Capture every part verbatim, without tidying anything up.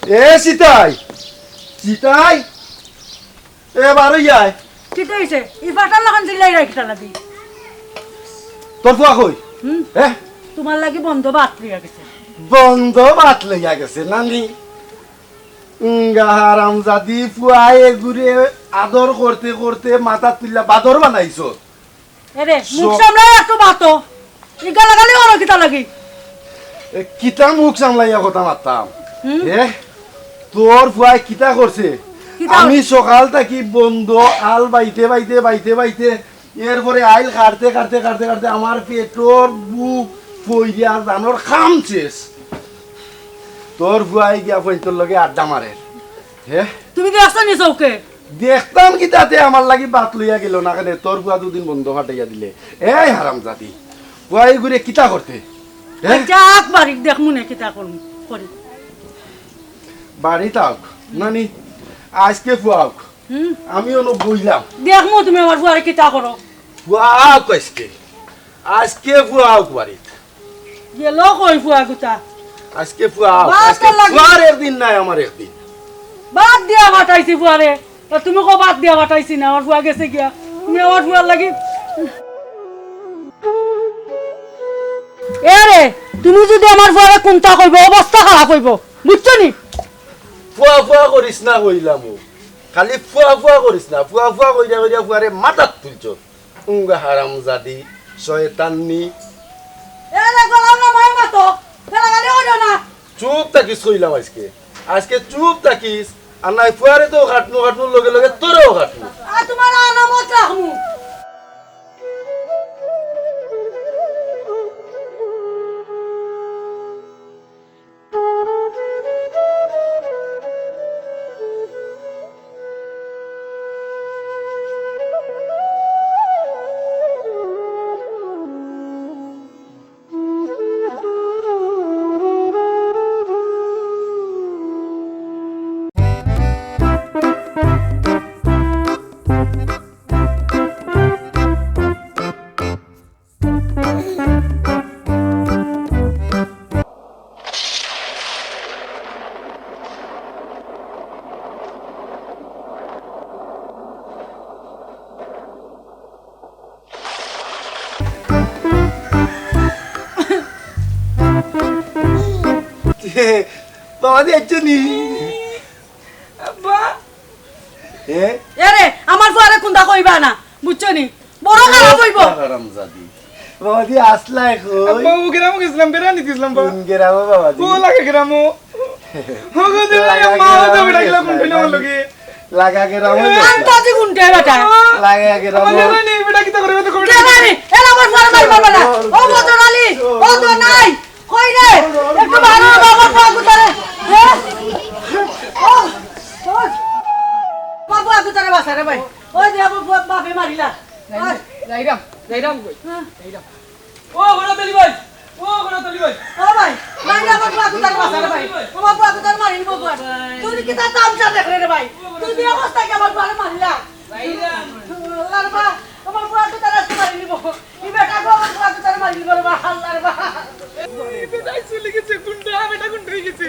এ সিতাই, সিতাই, এ বারো আয়। কিতা অইছে? ই ফাটার লাখান চিল্লাইরায় কিতার লাগি? তোর ফুয়া কই? হুম? এ? তুমার লাগি বন্দো ভাত লইয়া গেছে। বন্দো ভাত লইয়া গেছে, নানি? উঙ্গা হারামজাদি ফুয়ায় এগুরে আদর করতে করতে মাথাত তুলিয়া বাদর বানাইছো। এরে, মুখ সামলাইয়া একটু মাতো। ই গালাগালি করো কিতার লাগি? এ, কিতা মুখ সামলাইয়া কথা মাততাম? হুম? এ, তোর ফুয়ায় কিতা করছে? কিতা? আমি সকাল থাকি বন্দো আল বাইতে বাইতে বাইতে বাইতে, এরপরে আইল কাটতে কাটতে কাটতে কাটতে আমার পেটর ভুক ফইরিয়া জানোর কাম শেষ। তোর ফুয়ায় গিয়া ফইন্তর লগে আড্ডা মারের। হে? তুমি দেখছো নি চউখে? দেখতাম কিতাতে আমার লাগি ভাত লইয়া গেল না কেনে? তোর ফুয়া দুদিন বন্দো ফাটাইয়া দিলে। এই হারামজাদি, ফুয়া এগুরে কিতা করতে? হ্যাঁ? যাক বাড়িত দেখমু নে কিতা করমু, করি। বাড়িত আউক, নানি, আজকে ফুয়া আউক। হুম। আমি অনো বইলাম। দেখমু তুমি আমার ফুয়ারে কিতা করো। ফুয়া আউক আজকে। আজকে ফুয়া আউক বাড়িত। গেল কই ফুয়া গুতা? আজকে ফুয়া আউক। বাদ আজকে লাগি। ফুয়ার একদিন নাই, আমার একদিন। বাদ দিয়া ফাটাইছি ফুয়ারে। আর তুমি কও বাদ দিয়া ফাটাইছি না, আমার ফুয়া গেছে গিয়া। তুমি আমার ফুয়ার লাগি। এ রে, তুমি যদি আমার ফুয়ারে কুন্তা কইবো, অবস্থা খারাপ অইবো। বুঝছো নি? ফুয়া ফুয়া করিস না কইলাম ও। খালি ফুয়া ফুয়া করিস না। ফুয়া ফুয়া কইরা কইরা ফুয়ারে মাথাত তুলছো। উঙ্গা হারামজাদি, শয়তাননি। এ রে, গলাও না, মায় মাতো। গালাগালি করিও না। চুপ থাকিস কইলাম আজকে। আজকে চুপ থাকিস। আর নাই ফুয়ারে তো কাটমু, কাটমু লগে লগে তোরেও কাটমু। আর তুমার আলামত রাখমু। বাবা দি আইছো নি? আব্বা। এ? এরে, আমার ফুয়ারে কুন্তা কইবা না, বুঝছো নি? বড় খারাপ অইবো। হারামজাদি। বাবা দি আসলাই কই? আব্বা, ও গ্রামো গেছিলাম, বেড়ানিত গেছিলাম, বা। কোন গ্রামো বাবা দি? ও লাগা গ্রামো। ও গো, লাগা আম্মা, ও তো গ্রামো বেটা গেছিলাম। কোন ফেলে আমার লগে? লাগা গ্রামো এ, গেছিলাম। আন্তাজি গুন্ডে বেটা। লাগা গ্রামো। আমার জানা নেই, বেটা কিতা করে, বেটা করে। কে জানে? এরা আমার ফুয়ারে মারি মারবা না। ও বদর আলী, ও তো নাই। কই রে? একটু বাহার অও, বাবা, ফুয়া গুতারে। হ্যাঁ? ও, ও। বাবা, ফুয়া গুতারে বাঁচা রে ভাই। ওই যে আমার ফুয়া বাপে মারিলা। যাইরাম, যাইরাম, যাইরাম কই? হ্যাঁ। যাইরাম। ও, ঘোড়াতলি ভাই। ও, ঘোড়াতলি ভাই। ও ভাই, ভাই, আমার ফুয়া গুতারে বাঁচা রে ভাই। আমার ফুয়া গুতারে মারি নিবো ফুয়া। তুই কিতা তামশা দেখরে রে ভাই? তুই যে অবস্থায় কি আমার ফুয়ারে মারিলা? যাইরাম। আল্লাহ রে বা, আমার ফুয়া গুতারে আজকে মারি নিবো। ই বেটা গো, আমার ফুয়া গুতারে মারি নিবো রে বা, আল্লাহ রে বা। এই বেটা চলে গেছে, গুন্ডা, বেটা গুন্ডা হয়ে গেছে।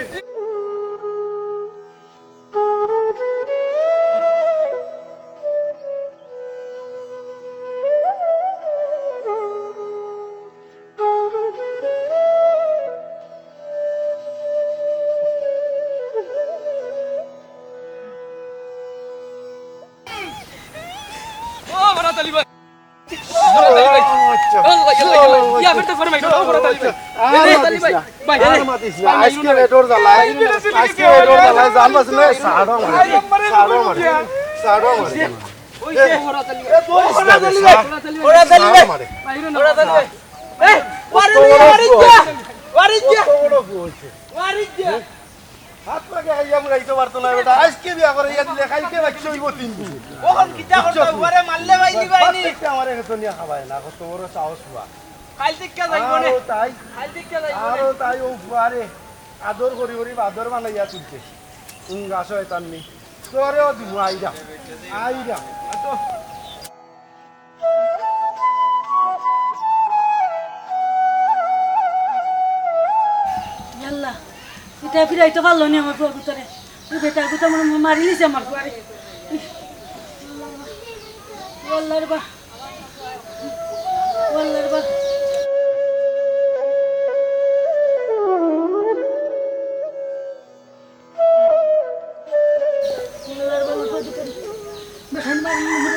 ও, ঘোড়াতলি ভাই। ও, ঘোড়াতলি ভাই। আল্লাহ, আল্লাহ, আল্লাহ। ইয়া, বেটা, ফরমাই, ও, ঘোড়াতলি ভাই। আর এ, মাতিস ঘোড়াতলি ভাই। না। ভাই, আর এ। মাতিস না। ভাই, আজকে ইউনো। বেটর জ্বালায়, ভাই, ইউনো। আজকে বেটর জ্বালায়, জান বাঁচে না, সাড়ো মারে। আরে, আম্মারে সাড়ো মারে। সাড়ো মারে। ওই যে ঘোড়াতলি ভাই। এ, বলিস না রে, ঘোড়াতলি ভাই। সাড়ো মারে। ঘোড়াতলি ভাই। সাড়ো মারে। ভাই, ইউনো। ঘোড়াতলি ভাই। এ, কত বড় ফুয়া। মারি যা। মারি যা। কত বড় ফুয়া হইছে। মারি যা। হাত পাকে খাইয়া মুড়াইতে পারতো না বেটা। আজকে বিয়া করাইয়া দিলে, কাইলকে বাচ্চা অইবো তিন দিন। ওখান কিতা করতো? বুঝছো তুই? ঘরে মারলে ভাই নি ভাই নি। বাপ দেখতে আমারে হেতো নিয়া খাবায় না, কত বড় সাহস ফুয়া। কাইল থেকে যাইবো নে। আরো তাই, কাইল থেকে যাইবো নে। আরো তাই ও ফুয়ারে আদর করি করি বাদর বানাইয়া তুলছে। উঙ্গা শয়তান নি। তোরেও দিমু, আইরা। আইরা। আতো। ইয়াল্লা, ইটা ফিরাইতো পারলো নি আমার ফুয়া গুতারে। ই বেটা গুতা মনে হয় মারিলিছে আমার ফুয়ারে। ও আল্লাহ রে বা। ও আল্লাহ রে বা। ও আল্লাহ রে বা, আমার ফুয়া গুতারে। বেটায় মারিলিছে।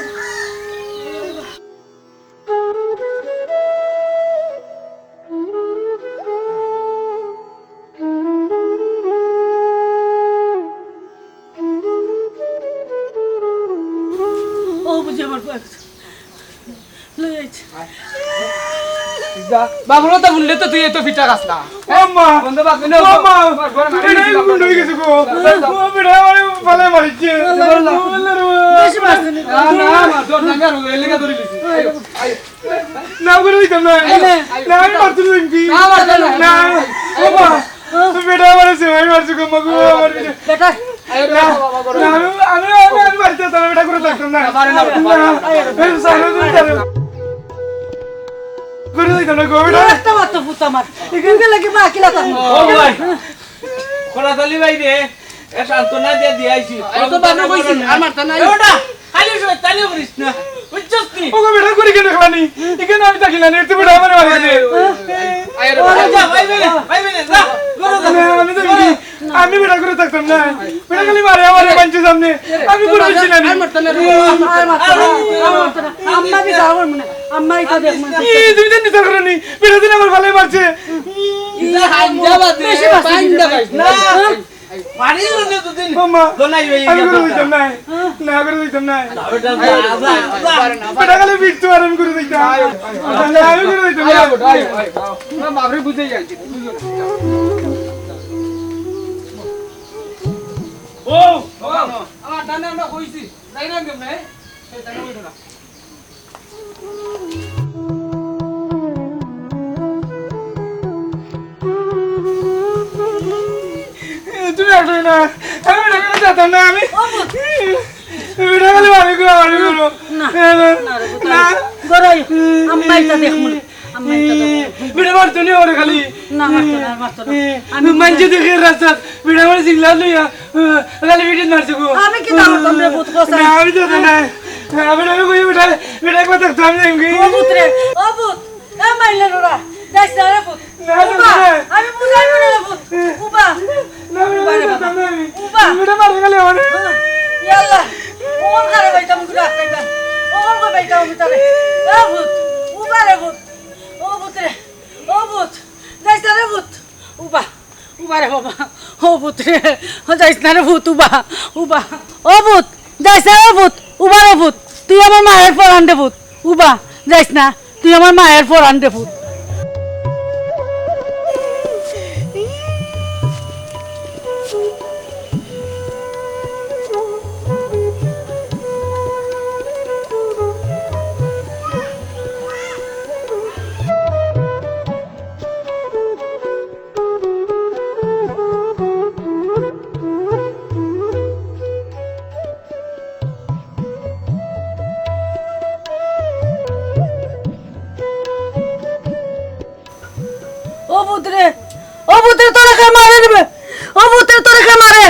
ও বুঝি আমার ফুয়া। লই আইছে। বাবুর কথা বললে তো তুই এত ফিটা খাস না। ও মা! বন্ধু বান্ধব ও মা! আমার ঘরে মারি তুই দিছিলাম। গুন্ডা হয়ে গেছে গো। ও বেটা, আমার ফালায় মারিছে। বেশি মারছে নি। না, না, না, তোর জাঙ্গা রোগ, এলাকা ধরে দিছি। আয়, আয়। না, করে দিতাম না। আয়, আয়। না, আমি মারতে দিলাম কি? না, মারতে না। না। ও মা, বেটা আমার আছে, আমি মারছি গো, মা গো, আমার বেটা। বেটা। আয়, না, বাবা, বাবা, না, আমি, আমি, আমি, আমি বাড়িতে যেতাম না, বেটা করে থাকতাম না। না, পারে না, পারে না। না, এই সামনে তুমি জানো। করে দিতাম না গো, বেটা। একটা মাত্র পুত আমার। এখানকে লাগে মা কিলা থাকবো। ও ভাই। খোলাতালি ভাই রে, এ সান্ত্বনা দিয়া দিয়া আইছি। আমি তো বানা কইছি, আমার তো নাই। এ ওটা, খালি শয়তানি করিস না, বুঝছস নি? ওগো বেটা করি কেন খানি? এখানে আমি থাকি না, তুই বেটা আমারে মারি দে। আয় রে, আয় রে, যা, ভাই বেনে, ভাই বেনে, যা, ঘরে যা। না, আমি তো কি, আমি বেটা করে থাকতাম না। বেটা খালি মারে আমারে মানছে সামনে। আমি করে দিছি না নি। আর মারতে না রে, আর মারতে না, আর মারতে না। আম্মা কি যাওয়ার মনে? আম্মা এটা দেখ মনে। এই, তুমি জানি তো করনি। বেটা দিন আমার ফালায় মারছে। ইলা হাইন্দা বাদে, বেশি বাঁচি বাইন্দা দিবে। বাইন্দা। না। মারিল নে দুদিন। মামা, দোনাই হয়ে আমি গেল। করে দিতাম না। না করে দিতাম না। যা, যা, যা, যা। বেটা খালি বিট তো আর আমি করে দিতাম। আয়, আয়, আয়। না, আমি করে দিতাম না। আয়, আয়, আয়, আয়। না, বাপরে বুঝে যাইছি, বুঝো না। ও, ও, আমার ডানে আমরা কইছি, যাই না কেমনে? এই ডানে ওই ডানে। তুমি আসলে না, আমি বেটা করে যেতাম না, আমি বেটা খালি মারি গো, মারি গো। না, না, না, না রে, না। গরাই, আম্মা এটা দেখ মনে, আম্মা এটা দেখ। বেটা মারতো নি ওরে খালি। না, মারতো না, মারতো না। আমি মানছে দেখে রাস্তা, বেটা মারে জিংলা লইয়া, খালি বেটিত মারছে গো। আমি কি জানতাম রে, ভূত কষাই? না, আমি তো না। আমি না, আমি কই বেটা, বেটা একবার দেখতাম না, আমি কই। ও ভূত রে, ও ভূত, এ মাইলে রে ওরা, যাইস না রে ভূত। না, না, উবা, না। আমি বুঝাই মনে রে ভূত, উবা। না, না, উবা রে না, বাবা। না, না, আমি উবা। বেটা মারে গেলে আমার। ইয়া আল্লাহ, ওমন কারে বাইতাম, ঘুরে আসতে না। ওমন কই বাইতাম আমি তারে। এ ভূত, উবা রে ভূত, ও ভূত রে, ও ভূত, যাইস না রে ভূত। উবা, উবা রে বাবা, ও ভূত রে, ও যাইস না রে ভূত, উবা, উবা, ও ভূত, যাইস না রে ভূত, উবা রে ভূত, তুই আমার মায়ের পরান রে ভূত, উবা, যাইস না, তুই আমার মায়ের পরান রে ভূত। ও ভূত রে, ও ভূত রে, তোরে কে মারে রে? ও ভূত রে, তোরে কে মারে?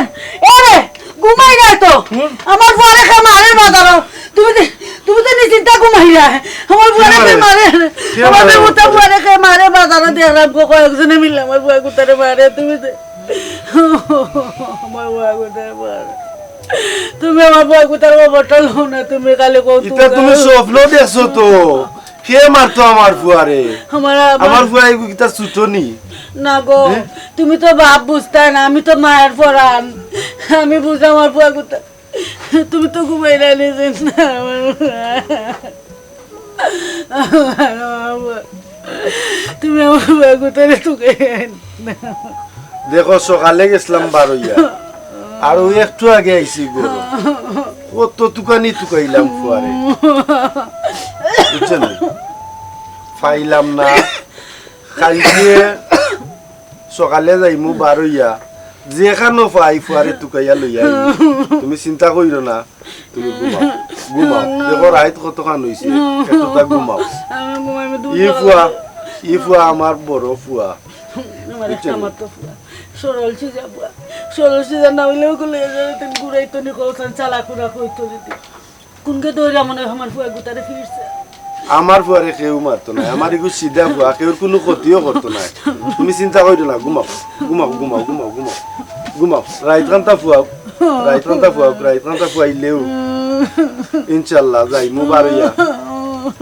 এ রে, ঘুমাই নাই তো। হুম? আমার ফুয়ারে কে মারে বাজারো। তুমি তো, তুমি তো নিশ্চিন্তা ঘুমাইলা। আমার ফুয়ারে কে মারে? কে আমার মারে? ফুয়ারে কে মারে বাজারো দেখলাম গো, কয়েকজনে মিলে আমার ফুয়া গুতারে মারে। তুমি তো, আমার ফুয়া গুতারে মারে। তুমি আমার ফুয়া গুতার খবরটা লও না, তুমি খালি কও ইতা তুমি স্বপ্ন দেখছো তো? কে মারতো আমার ফুয়ারে? আমার, আমার আমার ফুয়া এগু কিতা ছুটো নি? না গো, হ্যাঁ? তুমি তো বাপ বুঝতায় না, আমি তো মায়ের পরান, আমি বুঝি আমার ফুয়া গুতা। তুমি তো ঘুমাই না নিজে না, আমার ফুয়া। তুমি আমার ফুয়া গুতারে তুকাই আন। দেখো, সকালে গেছিলাম বারইয়া, আর ওই একটু আগে আইছি গো। কত তুকানি তুকাইলাম ফুয়ারে, বুঝছো নি? পাইলাম না। কালকে সকালে যাইমু বারইয়া, যেখানো পাই ফুয়ারে তুকাইয়া লইয়া আইমু। তুমি চিন্তা কইরো না। তুমি ঘুমাও, ঘুমাও। দেখো, রাইত কতখান অইছে, একটুতা ঘুমাও। আমি ঘুমাইমু, তুমি ই ফুয়া, ই ফুয়া আমার বড় ফুয়া। আমার বুঝছো? আমার তো ফুয়া। সরল সিধা ফুয়া, সরল সিধা না অইলেও গো লইয়া যাবে, তুমি ঘুরাইতো নি, কওছান চালা কুড়া কইতো যদি। কুনকে দৌড়া মনে হয় আমার ফুয়া গুতারে ফিরছে। আমার ফুয়ারে কেউ মারতো না, আমার এগু সিধা ফুয়া, কেউর কুনু ক্ষতিও করতো না। তুমি চিন্তা করিও না, ঘুমাও, ঘুমাও, ঘুমাও, ঘুমাও, ঘুমাও, ঘুমাও। রাইত কান্তা ফুয়াও, রাইত কান্তা ফুয়াও, রাইত কান্তা ফুয়াইলেও ইনশাল্লাহ যাইমু বারইয়া।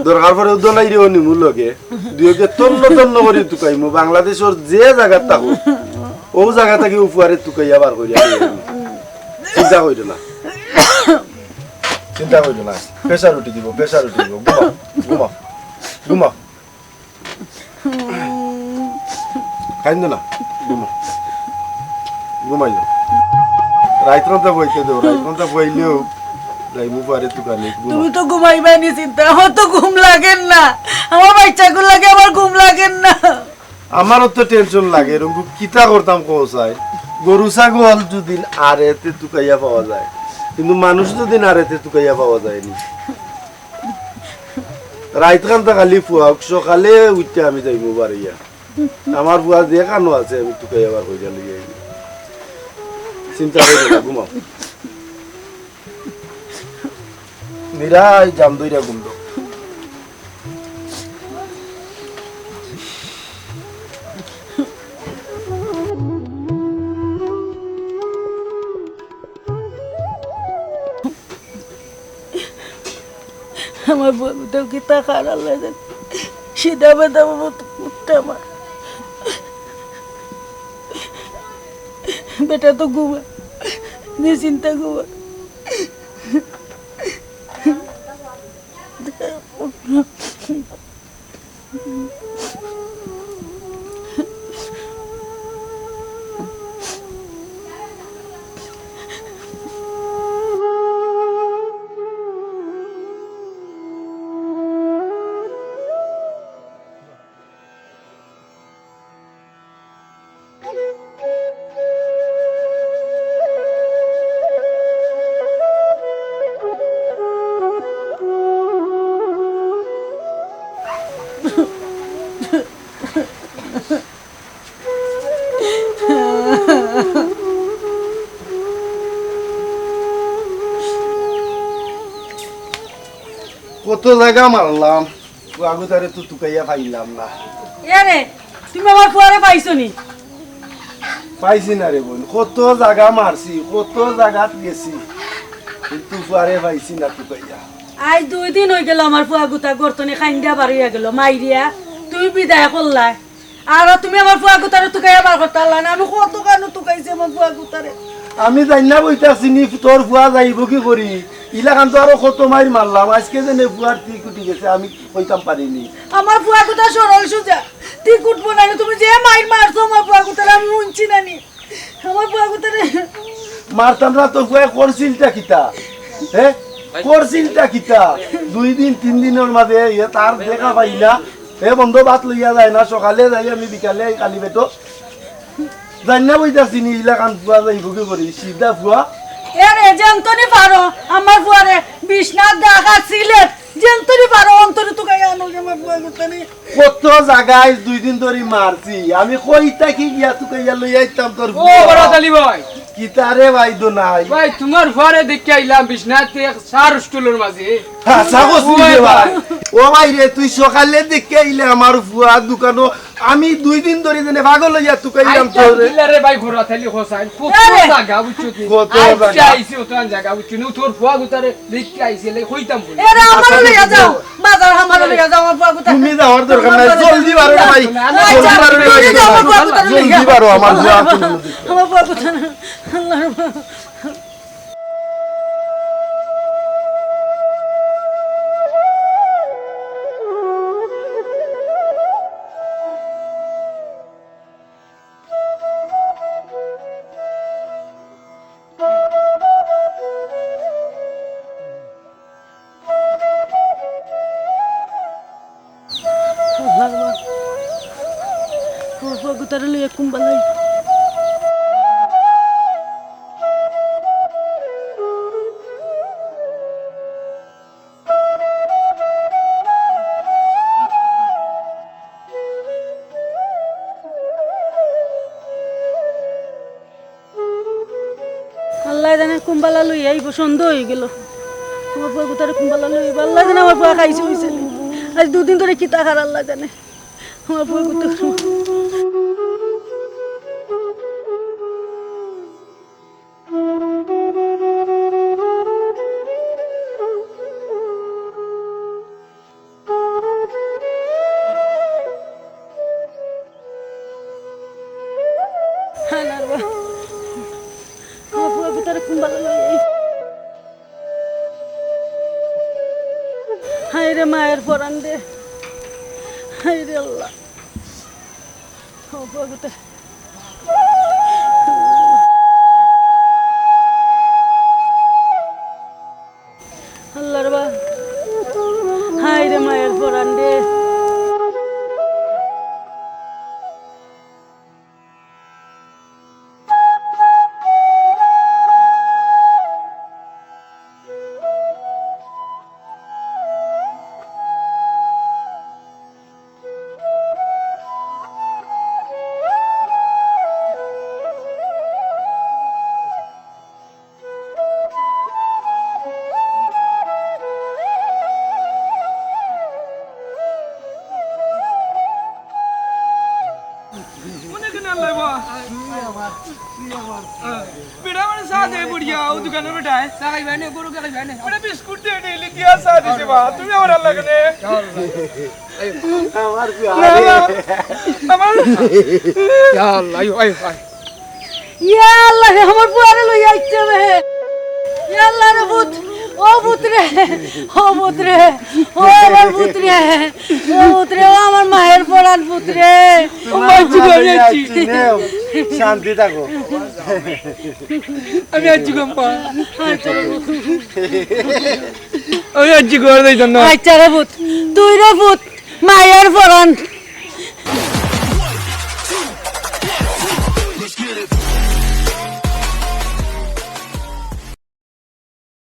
দরকার পড়ে উদলাই রেও নিমু লগে, দুইওকে তন্ন তন্ন করি তুকাইমু। বাংলাদেশর যে জাগাত থাকো, ও জাগা থাকি ও ফুয়ারে তুকাইয়া বার করিয়া লই আইমু। চিন্তা করিও না, চিন্তা করিও না। প্রেশার উঠি দিব, প্রেশার উঠি দিব। ঘুমাও, ঘুমাও, ঘুমাও। কাইন্দো না, ঘুমাও, ঘুমাই যাও। রাইত রান্তা বইতে দেও, রাইত রান্তা বইলেও যাইমু ফুয়ারে তুকানি। ঘুমাও। তুমি তো ঘুমাইবায় নি চিন্তা, আমার তো ঘুম লাগের না। আমার বাচ্চাগুর লাগি আমার ঘুম লাগের না। আমারও তো টেনশন লাগে, এরকম কিতা করতাম কও চাই। গরু ছাগল যদি আরেতে তুকাইয়া পাওয়া যায়, কিন্তু মানুষ যদি আরেতে তুকাইয়া পাওয়া যায়নি। রাইত কান্তা খালি ফুয়াউক, সকালে উঠতে আমি যাইমু বারইয়া। আমার ফুয়া যে কানো আছে আমি তুকাইয়া বার কইরা লই আইমু। চিন্তা করিও না, ঘুমাও। নিরাই জাম দইরা ঘুম দাও। আমার বউটাও কিতা খারাপ লাগে, সিধা বেদা মতো উঠতে আমার। বেটা তো ঘুমা, নিশ্চিন্তা ঘুমা। কত জাগা মারলাম, ফুয়াগুতারে তো তুকাইয়া পাইলাম না। এরে, তুমি আমার ফুয়ারে পাইছো নি? পাইছি না রে বইন, কত জাগা মারছি, কত জাগাত গেছি, কিন্তু ফুয়ারে পাইছি না তুকাইয়া। আইজ দুই দিন অইগেল আমার ফুয়াগুতা গর্ত থনে কাইন্দা বারইয়া গেল, মাইরিয়া তুমি বিদায় করলায়। আর তুমি আমার ফুয়াগুতারে তুকাইয়া বার করতায় পারলায় না। আমি কত কানো তুকাইছি আমার ফুয়াগুতারে। আমি জানি না বইতাছি নি তোর ফুয়া যাইবো কি করি। ইলাখান তো আরো কত মাইর মারলাম। আইজকে যেনে ফুয়ার ঠিক উঠি গেছে, আমি কইতাম পারি নি। আমার ফুয়াগুতা সরল সুজা, ঠিক উঠবো না নি। তুমি যে মাইর মারছো আমার ফুয়াগুতারে, আমি হুনছি না নি। আমার ফুয়াগুতারে। মারতাম না তো ফুয়ায় করছিলটা কিতা? হে? করছিলটা কিতা? দুই দিন, তিন দিনর মাঝে ইয়ে তার দেখা পাই না। হে বন্ধ ভাত লইয়া যায় না, সকালে যাই আমি বিকালে আই খালি পেটো। জানি না বইতাছি নি ইলাখান ফুয়া যাইবো কি করি, সিধা ফুয়া। এরে, যেন্তনি পারো, আমার ফুয়ারে, বিশ্বনাথ, ঢাকা, সিলেট, যেন্তনি পারো, অন্তরে তুকাইয়া আনো রে, আমার ফুয়াগুতারে। কত জাগায় দুই দিন ধরি মারছি, আমি কই থাকি গিয়া তুকাইয়া লই আইতাম তোর ও ফুয়া। বড় আলী ভাই। কিতারে ভাই দো নাই? ভাই, তোমার ফুয়ারে দেখিয়া আইলাম, বিশ্বনাথ এক সার স্টুলর মাঝে। হ্যাঁ, সাগো ও ভাই। ও ভাই রে, তুই সকালে দেখিয়া আইলে আমার ফুয়া দোকানো আমি দুই দিন ধরি যেনে পাগল অইয়া তুকাইলাম আইচ্ছা, তোরে। কিলারে ভাই ঘোরা থালি খোসাইন। কত আরে! জাগা বুঝছো কি? কত আইচ্ছা, জাগা? আইছি অত জাগা বুঝছো নি? তোর ফুয়াগুতারে দেখিয়া আইছি, এলে কইতাম বলি। এরা আমারে লইয়া যাও। বাজার আমারে লইয়া যাও, আমার ফুয়াগুতা। তুমি যাওয়ার দরকার নাই, জলদি বারো রে ভাই। আচ্ছা, জলদি বারো রে ভাই। জলদি যাও, আমার ফুয়াগুতা লইয়া। জলদি বারো, আমার ফুয়া। আমার ফুয়াগুতা। আল্লাহর আল্লাহ, আমার ফুয়াগুতারে লইয়া কুম্বালাই। বালা লই আইবো, সন্ধ্যা অই গেল। আমার ফুয়া গুতারে কুনবালা লই আইবো, আল্লায় জানে আমার ফুয়া খাইছে অইছে নি। আইজ দুদিন ধরি কিতা খার আল্লায় জানে। আমার ফুয়া গুতা হায় রে বা। আমার ফুয়া গুতারে কুনবালা লই আই। হায় রে মায়ের পরান রে। হায় রে আল্লাহ। আমার ফুয়া গুতারে আল্লাহ রে বা। হায় রে মায়ের পরান রে। মনে কেন আল্লাহ বা? বেটা মানে চা দে বুড়িয়া, ও দোকানে বেটায়। চা খাইবা নে, গরু খাইবা নে। বেটা বিস্কুট দে, ডেইলি দিয়া চা দিছে বা। তুমি আমার আল্লাহ কেনে? আমার না, না। আমার ইয়া আল্লাহ, আয়, আয়, আয়। ইয়া আল্লাহ রে, আমার ফুয়ারে লই আইছে রে। ইয়া আল্লাহ রে, ভূত, ও ভূত রে, ও ভূত রে, ও আমার ভূত রে, ও ভূত রে, ও আমার মায়ের পরান ভূত রে। ও মা, আইছি গো, আমি আইছি। নেও, শান্তি থাকো। আমি আইছি গো, মা। আচ্ছা রে ভূত। আমি আইছি গো, আর যাইতাম না। আচ্ছা রে ভূত, তুই রে ভূত, মায়ের পরান।